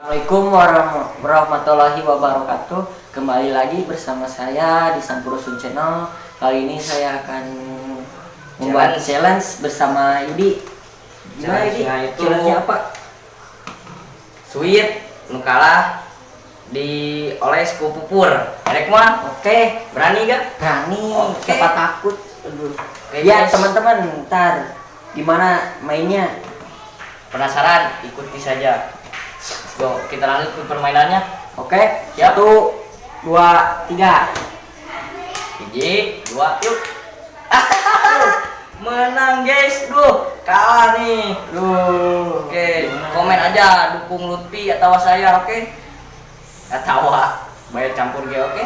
Assalamualaikum warahmatullahi wabarakatuh. Kembali lagi bersama saya di Sampurasun Channel. Kali ini saya akan membuat challenge bersama Yudi. Gimana, Yudi? Challenge-nya itu- Challenge-nya apa? Sweet nu kalah dioles ku pupur. Erek mah? Oke, Berani gak? Berani. Oke. Siapa takut? Aduh. Oke, Ya, guys. Teman-teman, ntar gimana mainnya? Penasaran? Ikuti saja. Let's go. Kita lanjut ke permainannya. Oke, Siap. satu, dua, tiga. Hiji, dua, yuk. Menang, guys. Duh, kalah nih. Duh. Oke, Gimana? Komen aja dukung Lutfi atau saya, oke? Atau bayar campur ge, oke?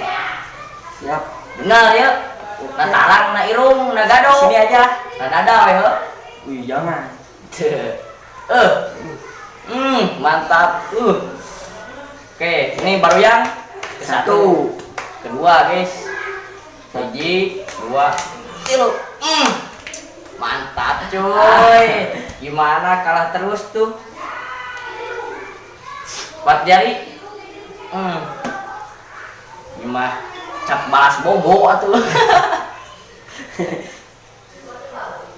Siap. Benar ya? Na tarang, na irung, na gado. Sini aja lah. Na dada we heuh. Wih, jangan. Eh. Mantap. Oke, ini baru yang ke Satu. Kedua, guys. Hiji, dua, tilu. Mantap, cuy. Gimana kalah terus tuh? Empat jari. Gimana? Cap balas bobo atuh.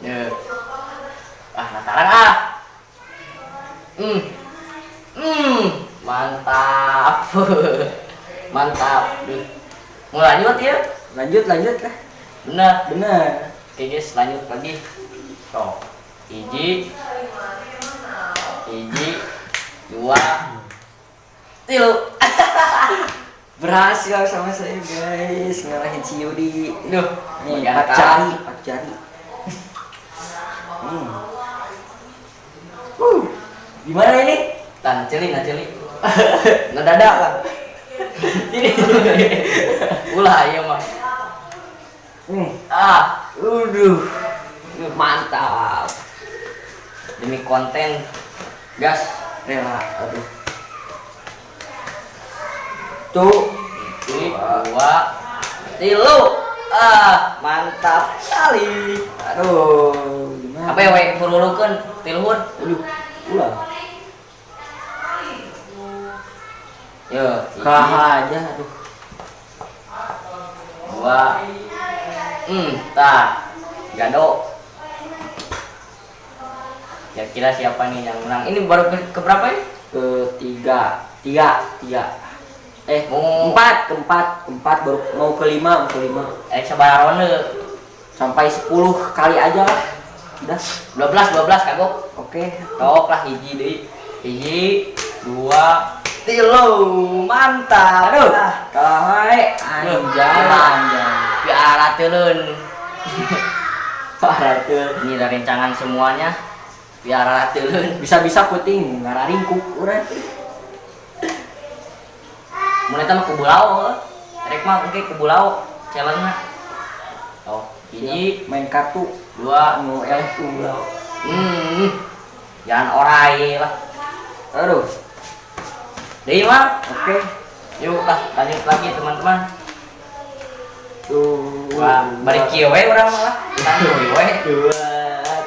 Ya. Ah, natarang ah. Mantap. Mantap. Duh. Mau lanjut ya? Lanjut, lanjut lah. Bener. Bener. Oke guys, lanjut lagi. Tuh. Hiji. Hiji. Dua. Tilu. Berhasil sama saya, guys, ngalahin si Yudi. Duh, Nih, bagian empat kalah. Jari, empat jari. Gimana ini? Tan celi, nah celi. Nah dada lah. Sini. Ulah iya mah. Ah, Uduh. Mantap. Demi konten gas. Rela, aduh. Tuh, Ini dua, tilu. Ah, mantap sekali. Aduh, gimana? Apa ya, we purulukeun tiluhur. Aduh, ulah. Yo, hiji, Kalah aja, aduh. Dua. Tah. Gado. Kira-kira siapa nih yang menang? Ini baru ke berapa ya? Ketiga, tiga, tiga. Eh, Mau- empat, keempat, keempat baru mau kelima, mau kelima. Eh, sabaraha ronde? Sampai 10 kali aja lah. Udah, 12, 12 kagok. Oke. Tok lah hiji deui. Hiji, dua, tilu. Mantap. Aduh, Ah. kalah wae. Anjay, anjay. Piara teuleun. Parah tuh. Ini dari rencangan semuanya. Piara teuleun. Bisa-bisa puting ngararingkuk urang. Mun eta mah kubulao. Rek mah engke kubulao challenge-na. Oh, hiji, Main kartu dua, anu eleh kubulao. Jangan orai lah. Aduh, Deui mah. Oke. Yuk lah, lanjut lagi, teman-teman. Tuh. Wah, bari kieu we urang mah lah. Santuy we. Dua,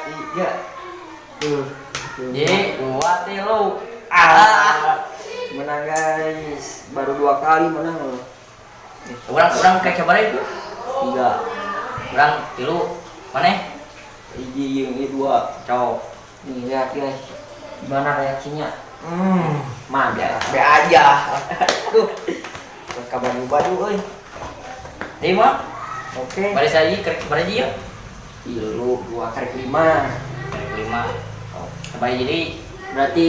tiga. Tuh. Tuh. Hiji, dua, tilu. Ah. Menang, guys. Baru dua kali menang loh. Urang urang kayak coba itu. Tiga. Urang tilu. Mana? Hiji jeung ieu dua. Cowok. Nih lihat, guys. Gimana reaksinya? Mantap. Be aja. Duh. Kabar baju euy. Deui mah. Oke. Bari saji kerek bari ya. Tilu, dua karek lima. Kerek lima. Oh, bari jadi Berarti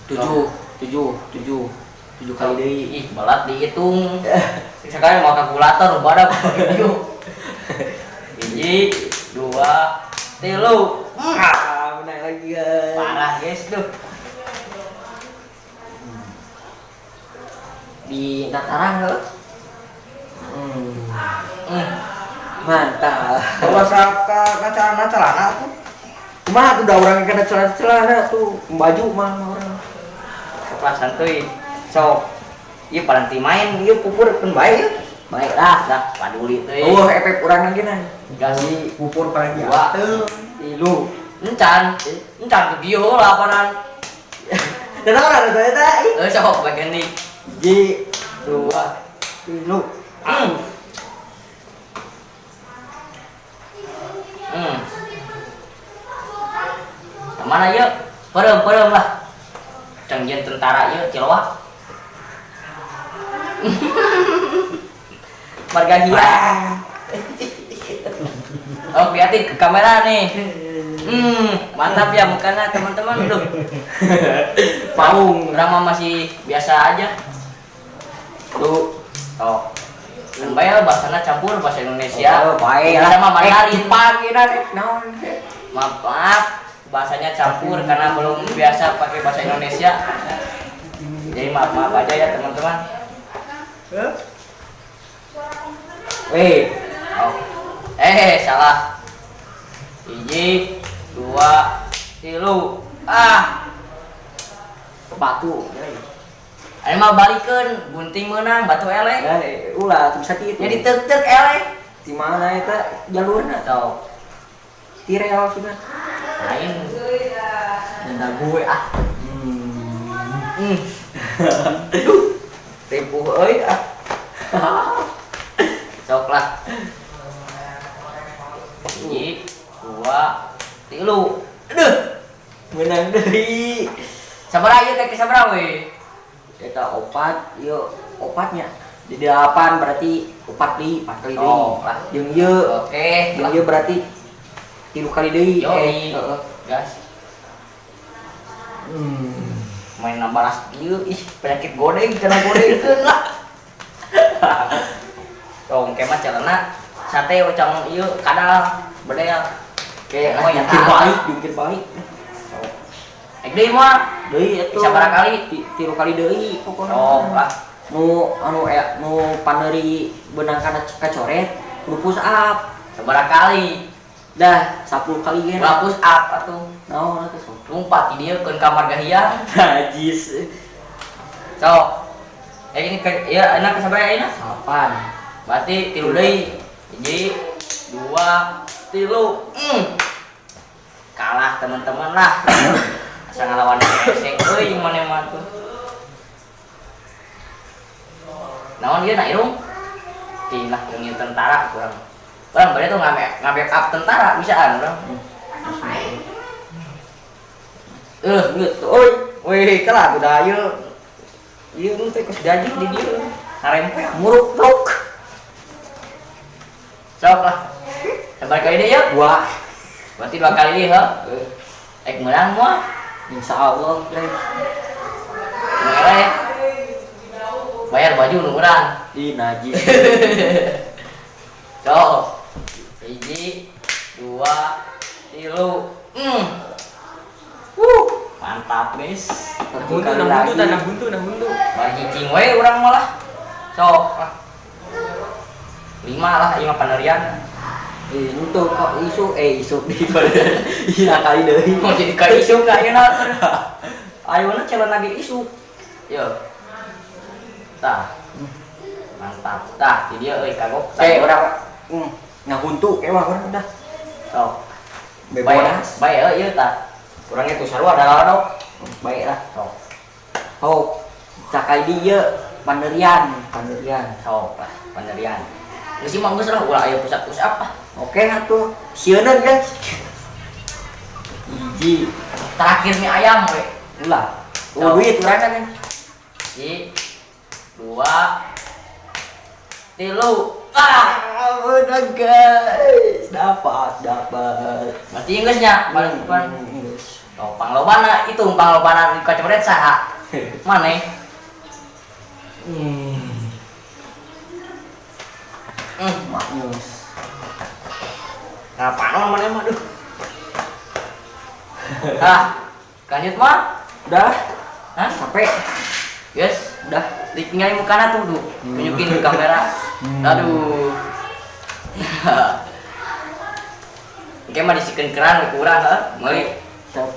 tujuh, tujuh, tujuh, tujuh kali deui. Ih, belat dihitung. Sekarang mau kalkulator badak video. Hiji, dua, tilu. Ah, menang lagi, guys. Parah, guys, tuh. Di Natarang loh. Mantap. Kalau ka celana celana tuh. Kumaha tuh da urang kena celana-celana tuh, baju mah urang. Sok lah santuy. Sok. Ieu paranti main, ieu pupur pun bae ieu. Baiklah. Dah, paduli teuing. Oh, efek urang lagi nah. Gas. Pupur paling Dua. diatur. Tilu. Encan, encan ke bieu lah panan. Dan orang ada eta. Sok bagian di. Hiji, dua, tilu. Kemana yuk? Perem lah. Canggian tentara yuk, Ciloa. Marga hilang. Oh, lihatin ke kamera nih. Mantap ya mukanya teman-teman tuh. Paung, Rama masih biasa aja. Tuh. Oh. Kan bae bahasana campur bahasa Indonesia. Oh, bae lah. Sama Mandarin. Jepang ieu naon. Maaf, bahasanya campur karena belum biasa pakai bahasa Indonesia. Jadi maaf-maaf aja ya teman-teman. Weh. Oh. Salah. 1, 2, 3. Ah. Batu. Ini mah balikeun, gunting meunang, batu eleh. Ulah bisa kitu. Jadi tek-tek eleh. Di mana eta jalurna? Sok. Tirel sudah. Lain. Nenda gue ah. Aduh. Ripuh euy ah. Sok lah. 1, 2, 3. Aduh. Menang deui. Sabaraha ieu teh sabaraha we? Eta opat, ieu opatnya. Di 8 berarti opat deui, 4 kali deui. Oh, lah. Jeung ieu. Oke. Jeung ieu berarti 3 kali deui. Yoi. Heeh. Gas. Main balas ieu ih penyakit godeng kena godengkeun lah. Tong ke mah celana sate ucang ieu kadal bedel. Kayak oh, ya jungkir balik, jungkir balik. Ek deui moal. Deui atuh. Sabaraha kali? 3 kali deui pokona. Oh, lah. Nu anu nu paneuri beunang kana kacoret kudu push up. Sabaraha kali? Dah 10 kali ge. Ulah push up atuh. Naon atuh sok. Lumpat di dieu keun kamar gahiang. Najis. Sok. Ini ke ya enak sabaraha ayeuna? 8. Berarti 3 deui. 1, 2, 3. Kalah teman-teman lah. Asa ngalawan esek euy jeung maneh mah tuh. Naon ieu na irung? Tinah jeung tentara kurang. Urang bade tuh ngabe up tentara bisaan urang. Geus euy. Wih, kalah udah ieu. Ieu teh kos gaji di dieu. Ngarempel muruk-muruk. Sok lah. Sabar kali deui yeuh. Wah. Berarti 2 kali deui heuh. Ek meunang moal? Insya Allah, Merek. Bayar baju nu urang. Ih, najis. Sok. 1, 2, 3. Mantap, guys. Satu kali lagi. Tanah buntu, Bari cicing we urang malah. Sok lah. 5 lah, 5 panerian. Itu kok isu isu di iya kali deui. Mau jadi ka isu ka ayeuna. Ayeuna calon lagi isu. Yo. Tah. Mantap. Tah, di dieu euy kagok. Urang ngahuntu mah urang dah. Sok. Bebas. Bae euy ieu tah. Urang itu sarua ada lalodok. Bae lah. Sok. Oh, cakal di ieu panerian, panerian. Sok lah, panerian. Geus mah geus lah ulah aya pusat-push up ah. Oke atuh, sieuneun guys. 1. Terakhir mie ayam we. Ulah. Oh, duit urang kan. 1, 2, 3. Ah, udah guys. Dapat. Berarti geus nya, paling depan. Oh, panglobana itu panglobana di kacoret saha? Maneh? Maknyus. Ngapain maneh mah duh. Ah, lanjut mah. Udah. Hah? Capek. Yes, udah. Ditinggalin mukana tuh, tuh. Tunjukin ke kamera. Aduh. Oke mah disikeun keran kurang heuh. Meuli. Siap.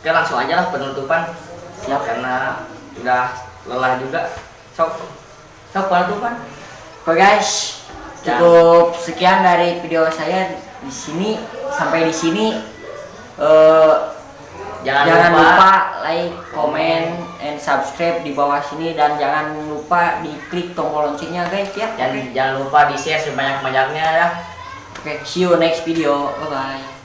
Oke, langsung aja lah penutupan. Siap. Karena udah lelah juga. Sok. Sok penutupan. Oke guys, cukup sekian dari video saya di sini. Sampai di sini. Jangan, Jangan lupa like, comment, and subscribe di bawah sini dan jangan lupa diklik tombol loncengnya, guys, ya. Dan jangan lupa di share sebanyak-banyaknya ya. Oke, see you next video. Bye bye.